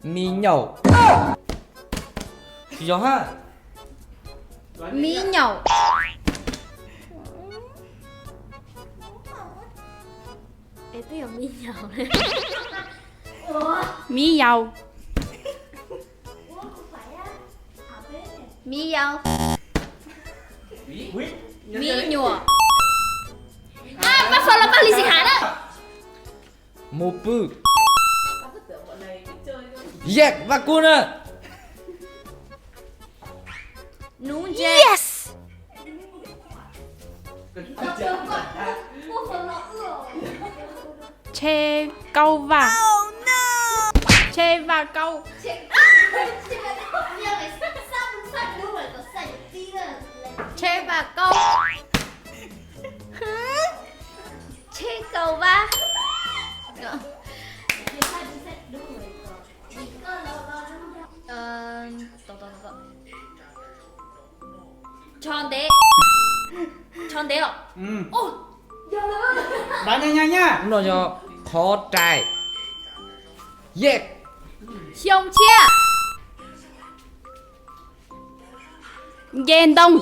Mi nyaum. Tsis yog ha. Mi nyaum. Es twb yog mi yaus. Mi yaus. Mi yaus. Mi nyuam. Pab Fo los Paj Lis Xis Has na. Mus pw. Yej Vaj Kub na. Nuv Ntse. Tshe Kaub Vaj. Tshe Vaj Kaub. Tshe Vaj Kaub. Tshe Kaub Vaj. Tsho ntev. Tsho ntev os. Hnub no yog qhov rais. Yej. Xyoo tshiab. Nce ntoo.